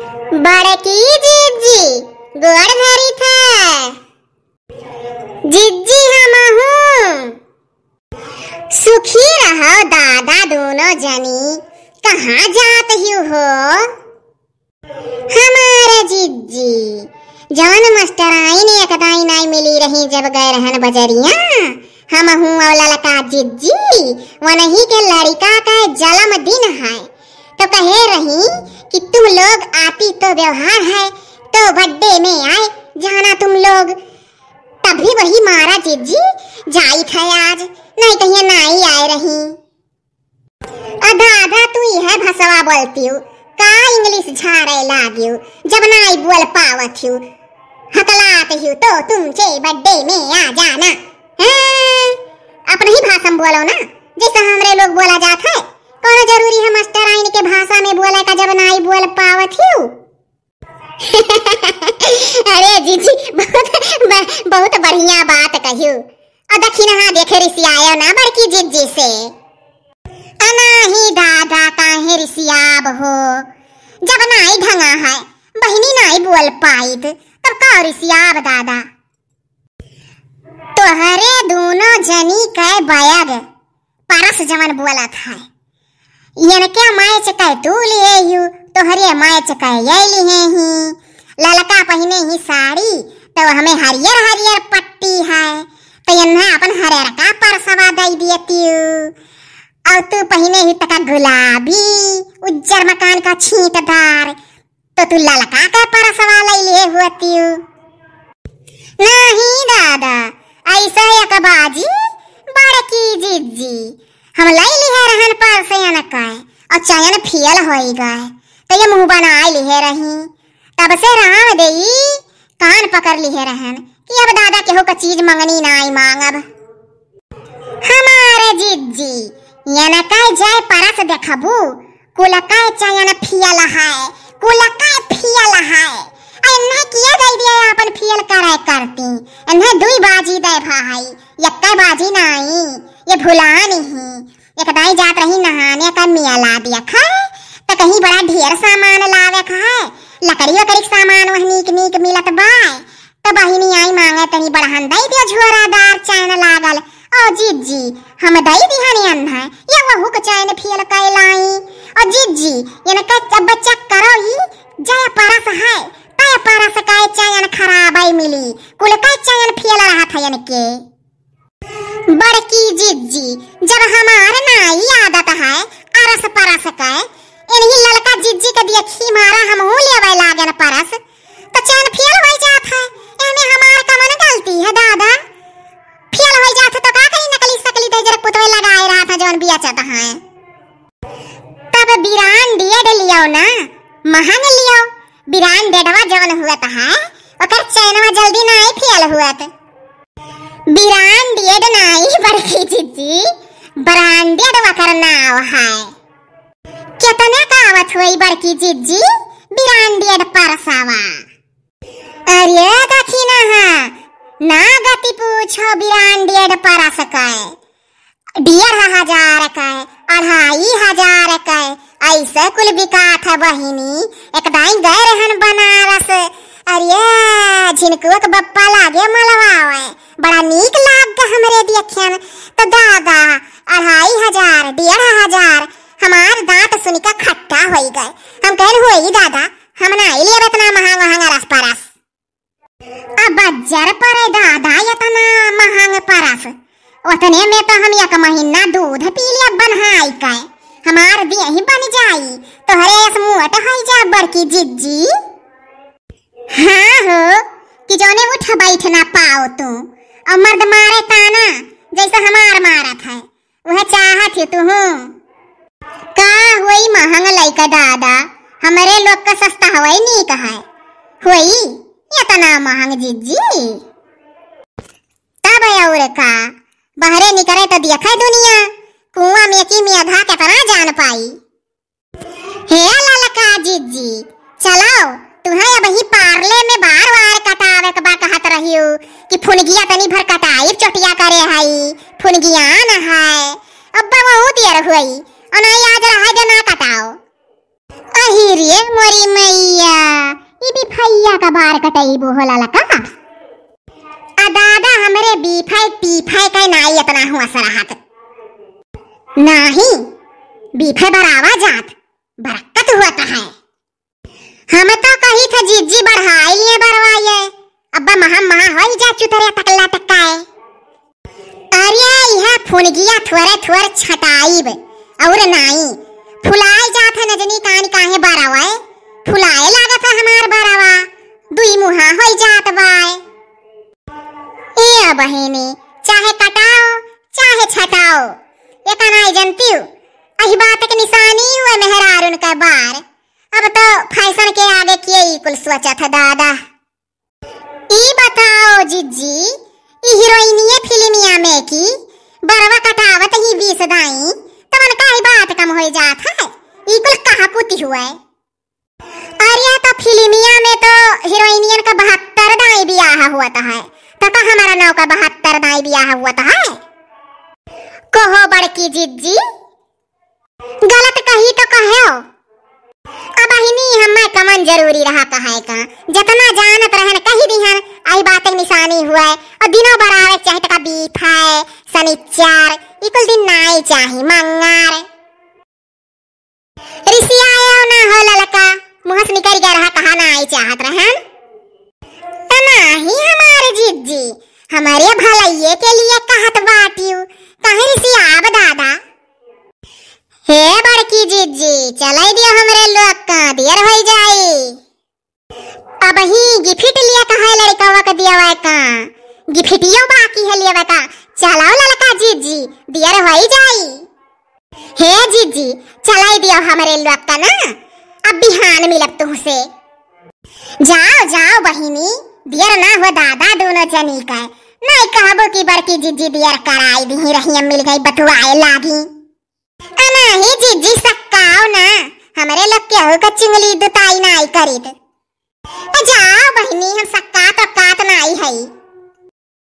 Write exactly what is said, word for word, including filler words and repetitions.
बड़की जिज्जी, गोड़ धरी थे। जिज्जी हमहूँ। सुखी रहो दादा दोनों जनी, कहाँ जात हियो हो? हमार जिज्जी, जवन मास्टराइन एकदाई नाई मिली रही जब गए रहन बजरिया, हमहूँ अउ ललका जिज्जी, वनही के लड़िका का जलम दिन है, तो कहे रही कि तुम लोग आती तो व्यवहार है, तो birthday में आए जाना तुम लोग। तभी वही मारा जिज्जी, जाई थे आज, नहीं कहिए नाई आए रही। अधा अधा तू इहे भसवा बोलतिउ, का English झारे लागिउ, जब नाई बोल पावत हिउ, हकलात हिउ तो तुमचे birthday में आ जाना। हैं? अपने ही भाषा में बोलो ना, जैसा हमरे लोग बोला जात है। कौनो जरूरी है मास्टराइन के भाषा में बोले का, जब नाई बोल पावत हिउ? अरे जिज्जी, बहुत ब-, बहुत बढ़िया बात कहियो। अ दखिनहा देखे रिसियायो ना बड़की जिज्जी से। अ नाही दादा, काहे रिसियाब हो? जब नाई ढंगा है, बहिनी नाई बोल पाइत, तब का रिसियाब दादा? तोहरे दोनों जनी के बयग परस जवन बोलत है, इनके मैच कै तू लिहे हिउ, तोहरे मैच कै ये लिहे ही। ललका पहिने ही साड़ी, तो हमें हरियर हरियर पट्टी है, तो इन्हें अपन हरियर का परसवा दे दिए तिउ। और तू पहिने ही तका गुलाबी, उज्जर मकान का छींटदार, तो तू ललका के परसवा लई लिहे हुअतिउ। नहीं दादा, ऐसा एक बाजी बड़की जिज्जी, हम लई लिहे रहन परस इनके, और चयन फेल होई गए, तो ये मुँह बनाई लिहे रही। तब से राम देई कान पकड़ लिहे रहन कि अब दादा केहू का चीज मंगनी नाई मांगब। हमार जिज्जी, इनके जय परस देखबू, कुल के चयन फेल है, कुल के फेल है। आ इन्हें किया दे दिया अपन फेल करे करती, इन्हें दुई बाजी दे भा है, यक्के बाजी नाई, ये भुलान ही। एक दाई जात रही नहाने का मेला देखे, तो कहीं बड़ा ढेर सामान लावे का है, लकड़ी वकड़ी के सामान वह नीक नीक मिलत बा। तो बहिनी आई मांगे तनी बड़हन दई दियो झोरादार चैन लागल। ओ जिज्जी, हम दई दिहनी अन्हा, ये वहू के चैन फेल कैलाई। ओ जिज्जी, इनके अब चेक करो ही, जय परस है, तय परस का चैन खराब है मिली, कुल का चैन फेल रहत है इनके। बड़की जिज्जी, जब हमार नाई आदत है अरस परस के, इन्हीं ललका जिज्जी के देखी मारा हमहू लेवे लागन परस, तो चैन फेल होई जात है। एमे हमार कवन गलती है दादा? फेल होई जात है तो का करी, नकली सकली दे जरा पुतवे लगाए रहत है जौन बियाचत है। तब branded लियो ना, महंग लियो। Brandedवा जौन हुअत है, ओकर चैनवा जल्दी नाई फेल हुअत। Branded नाई बड़की जिज्जी, branded वकर नाव है। केतने का आवत होई बड़की जिज्जी, branded परसवा? अरे दखिनहा, ना गति पूछो, branded परस के डेढ़ हजार के, अढ़ाई हजार के, ऐसे कुल बिकात है बहिनी। एक दाई गए रहन बनारस, अरे झिनकुआ के बप्पा लागे मलवावे, बड़ा नीक लाग गा हमरे देखियन। तो दादा, अढ़ाई हजार, डेढ़ हजार, हमार दांत सुनिका खट्टा होई गए। हम कहन, होई दादा, हम नाई लेब इतना महंग महंग अरस परस। अब बज्जर परे दादा, इतना महंग परस, उतने में तो हम एक महीना दूध पी लिया बन्हाई के, हमार देह बन जाई, तोहरे अस मोट होई जा बड़की जिज्जी। हाँ हो, कि जौने उठ बैठ ना पाओ तू, और मर्द मारे ताना जैसे हमार मारत है, वह चाहत ही तू हूँ। का होई महंग लइका दादा, हमरे लोग का सस्ता हवाई नीक है। होई इतना महंग जिज्जी? तब और का, बहरे निकरे तो देखे दुनिया, कुआं में की मेधा कितना जान पाई। हे ललका जिज्जी, चलो, तुहें अब ही पार्ले में बार बार कटावे के बा कहत रहियो कि फुनगिया तनी भर कटाई चोटिया करे हई, फुनगिया न है। अब बहुत देर हुई, अनाई आज रहा दे ना कटाओ। अही रे मोरी मैया, ई बिफैया का बार कटइबू हो ललका? आ दादा, हमरे बिफै टिफै का नाई एतना हुआ सरहत। नाही, बिफै बरावा जात, बरकत हुआ कहा है। हम तो कही थे जिज्जी बढ़ाई लिए बरवाइए, अब्बा महा महा होई जा चुतरे तकला टक्काए। अरे इहा फुनगिया थोरे थोर छटाइब, और नाई फुलाई जात है नजनी कान काहे बरवाए, फुलाए लागत है हमार बरवा, दुई मुहा होई जात बाए। ए बहिनी, चाहे कटाओ, चाहे छटाओ, एका नाई जनतिउ, अही बात के निशानी हुए मेहरारुन के बार। अब तो फैशन के आगे के ई कुल सोचत है दादा। ई बताओ जिज्जी, ई हीरोइनिये फिल्मिया में की बरवा कटावत ही बीस दाई, तवन का ई बात कम होई जात है? ई कुल कहाँ पुती हुए? अरे तो फिल्मिया में तो हीरोइनियन का बहत्तर दाई बियाह हुआ है, तो का हमारा नौ का बहत्तर दाई बियाह हुआ है? कहो बड़की जिज्जी, गलत कही तो कहो। अब बहिनी हमें कमन जरूरी रहा कहे का, जतना जानत रहन कही दिहन, आई बात के निशानी हुए, और दिनों बरावे चाहे तका बीफे, सनिचर, ई कुल दिन नाई चाही, मंगर। रिसियायो ना हो ललका, मुँह से निकल गया रहा, कहा नाई चाहत रहन। त नाही हमारे जिज्जी, हमारे भलाइये के लिए कहत बाटिउ, काहे रिसियाब दादा? हे बड़की जिज्जी, चलाई दियो हमरे लोग का, देर होई जाई। अबही गिफ्ट लिया कहा है लड़कवा के दियावा का, गिफ्टियो बाकी है लियावा का। चलाओ ललका जिज्जी, देर होई जाई। हे जिज्जी, चलाई दियो हमरे लोग का ना, अब बिहान मिलब तुहसे। जाओ जाओ बहिनी, देर ना हो दादा दोनों जनी का। नहीं कहबो कि बड़की जिज्जी देर कराई दिही, रहिया मिल गई बतुआए लागी। अनाही जिज्जी सक्काओ ना, हमरे लोग केहू का चुंगली दुताई नाई करीत। ए जाओ बहिनी, हम सक्कात वक्कात नाई हई।